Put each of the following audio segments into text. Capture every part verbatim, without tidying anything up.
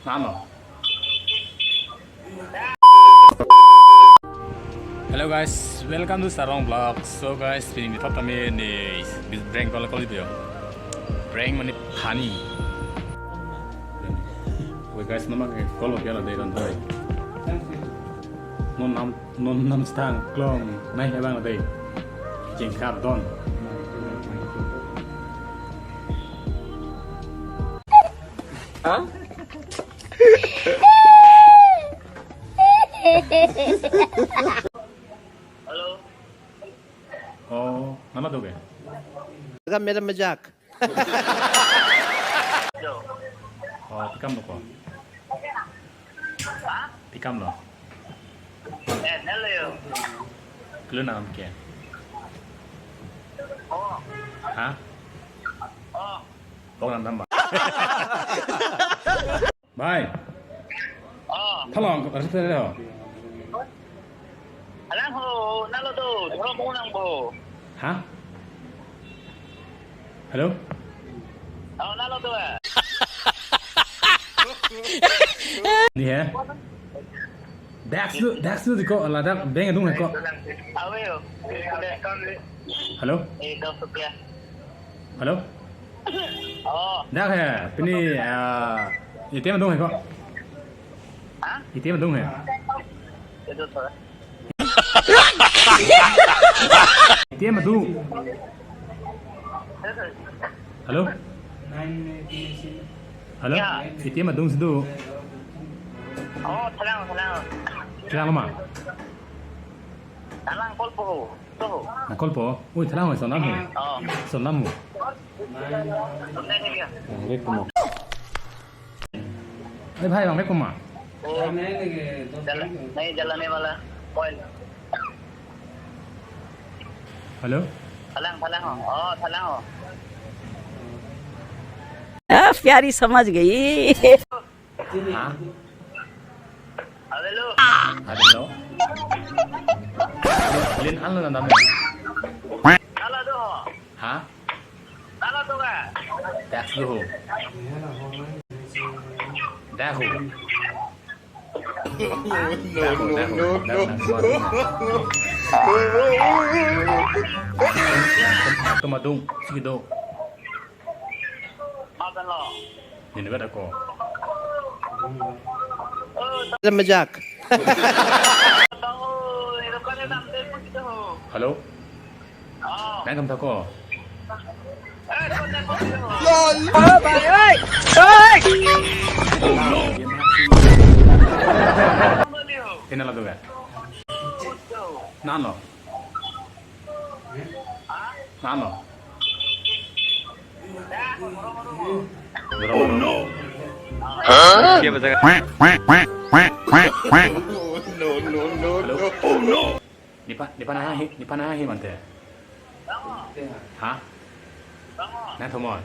Nano. Hello guys, welcome to Sarong Vlog. So guys, pini ni thot kami ni prank call call video. Prank mane funny. Wait guys, non ma call lo kya la de don thai. Non nam non nam stang klong nai hebang la de. Jingkar don. Hah? Hello. Oh, nana do ke? Agam madam majak. Hello. Oh, tikam lo ko. Hah? Tikam lo. Eh, hello yo. Kelu nam ke? Oh. Hah? Oh. Bok nam tamba. Bhai. Oh. Thalong, ko rasa tele ho. Alang ho, nalo do, thoro mo nang bo. Hah? Hello? Oh, nalo do. Eh. Ni he? Dax tu, Dax tu ko, ladak beng adung he ko. Awe yo. Hello? Eh, dos rupiah. Hello? Oh. Dak he, pini, ah, A T M adung he ko? Hah? A T M adung he. Itu salah. A T M adung. Hello? Hello? Ya. A T M adung si do. Oh, thalang, thalang. Thalang ma? Thalang call po. Nang call po? Ui, thalang ho, son nam ho. Oh. Son nam ho. Son nam ho ya? Nang rek mo. Eh, bhai, nang rek mo ma? Oh. Jala, nahi jalane wala. Oil. Hello? Thalang, thalang ho. Oh, thalang ho. Ah, प्यारी समझ गई। Hah? Hello. Hello. Lin an lo na dam. Nalo do. Hah? Nalo do ka? Dax lo ho. Dax ho. No, no, no, no. Dax ho, Dax ho, Dax ho. Tum adung, si do. Makan lo. Nini vet ako. Majak. Hello? Nang kam thako? Lol. Oh, bhai, oi! Oi! Tina la tu vet. Nano? Nano? Oh no! Huh? Hello? Oh no! Nipa, nipa na hi, nipa na hi mante. Hah? Nang thomon.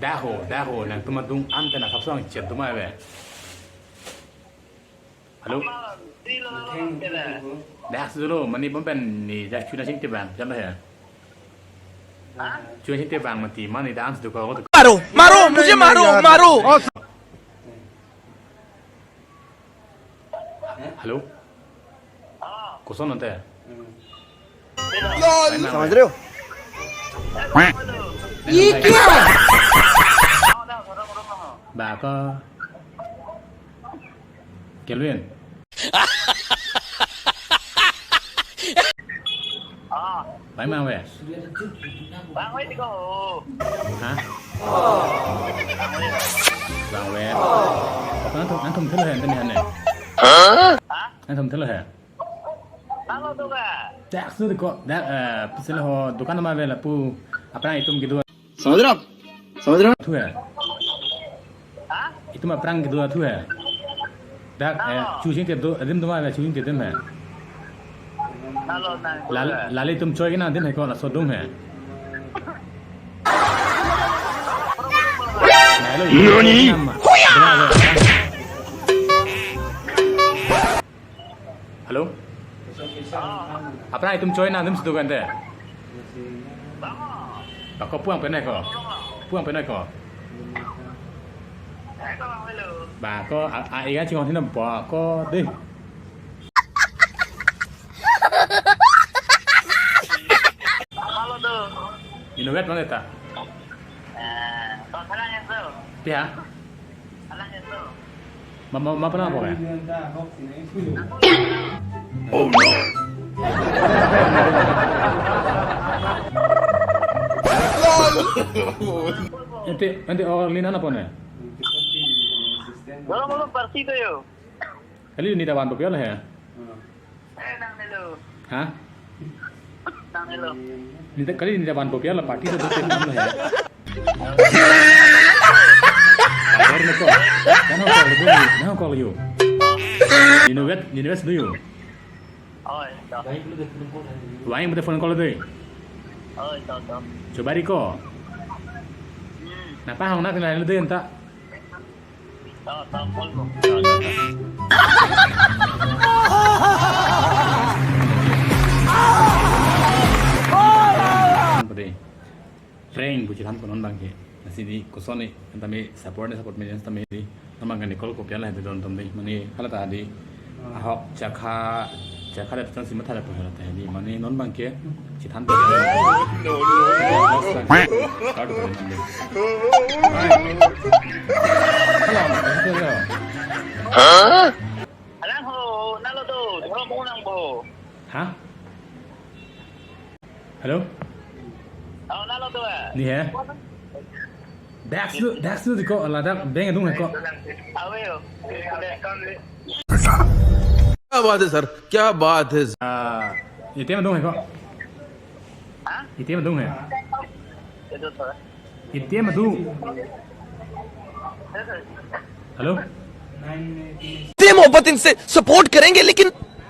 Dax ho, Dax ho, nangtum adung an te na kapsong chet duma ave. Hello? Dax dolo, mane bom pen ni ja chuna chingte bang, jam he. Chuna chingte bang mati, mane dance do ko. मारो, मारो, मुझे मारो, मारो। Hello? Koson ante? Lol. Samajh rahe ho? Ye kya? Ba ko. Kelvin. Bang mang ve? Bang ve tiko. Hah? Bang ve. Apa nang thum, nang thum thelo he, nang thum thelo he. Hah? Nang thum thelo he. Nalo tu ka? Dax tu ko, dak, eh, pisi lo ho, dukan ma ave lapu, aphrang itum kedo. Samajh rahe ho? Samajh rahe ho? Thu hai. Ha? Itum aphrang kedo thu hai. Dak, eh, chu sing kedo, adim duma ave, chu sing kedo hai. Nalo nang. Lal-, lale itum choi kena adim hai ko, laso dung hai. Nani? Duma ave. Hello? Aphrang itum choi na adim si dukan te. Ba ko puang penai ko. Puang penai ko. Ba ko a, a, ikan chinghon hinam ba ko ding. Halo do. Inutvet mana ta? Eh, kau salah yang tu. Pia? Salah yang tu. Ma, ma, ma pernah apa ya? Oh no. Ente, ente orang linan apa nih? Belum, belum, parsi tu yo. Kali ni dawan papial ya? Eh, nang nelo. Ha? Nang nelo. Ni ta kali ni dawan papial la party tu tu nang ya. Kabar ni ko. Kan ko lu ni, nang ko lu. Inutvet, inutvet dulu. Oh, itu. Waing pada phone call deh. Oh, itu, itu. Coba ri ko. Hmm. Napa hang nak kenal deh enta? Prank pu chethan ko non bang ke. Lasi di koson ni, tame support ni support millions tame di. Namang kan call ko piala hedi don tom di. Mane hala ta di. Ahok chakha, chakha da tan sima thala po hala ta di. Mane non bang ke chethan ko. Start ko non di. Hello, hello. Alang ho, nalo do, dhoro mo nang bo. Ha? Hello? Oh, nalo do, eh? Ni he? Dax nu, Dax nu di ko, ladak beng adung he ko. Awe yo. क्या बात है सर, क्या बात है। Ah, A T M adung he ko. Ha? A T M adung he. Itu, sir. A T M adung. Hello? ते मोहब्बत इनसे सपोर्ट करेंगे, लेकिन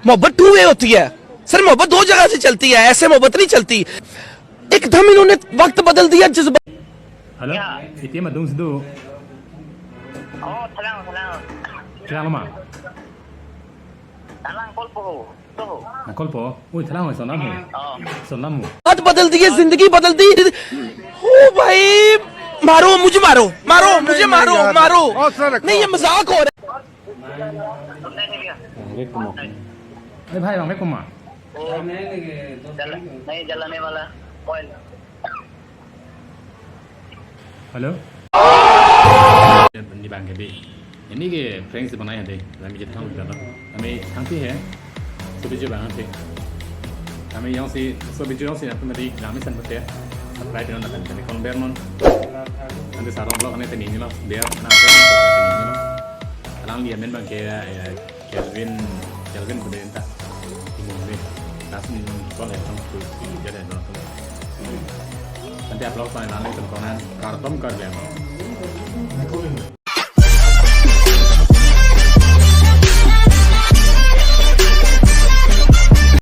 मोहब्बत टू वे होती है सर। मोहब्बत दो जगह से चलती है, ऐसे मोहब्बत नहीं चलती। एकदम इन्होंने वक्त बदल दिया, जज्बा। Hello? A T M adung si do. Oh, tenang, tenang. Tenang ma. Tenang, call po. Nang call po. Ui, thalang ho, sonam ho. Oh. Sonam ho. हाथ बदल दिए, जिंदगी बदल दी। ओ भाई, मारो, मुझे मारो, मारो, मुझे मारो, मारो। नहीं, ये मजाक हो रहा है। Bang Vek Kumar. Aye bhai, Bang Vek Kumar. वो जल-, नहीं जलने वाला oil. Hello? Ni bang ke bi. Ini ke prank si banai hadi. Kami jadi thang kita. Kami thang ti he. So video bang ti. Kami yang si, so video yang si apa tadi kami san betul. Subscribe non akan kami kon ber non. Nanti sarong vlog kami tadi ni lo. Ber na apa ni lo. Alang dia main bang ke, eh, Kelvin, Kelvin pu de enta. Ini ni. Langsung call ya, langsung tu. Jadi ada tu. Nanti upload sana nanti tontonan. Kartom Karbi Anglong.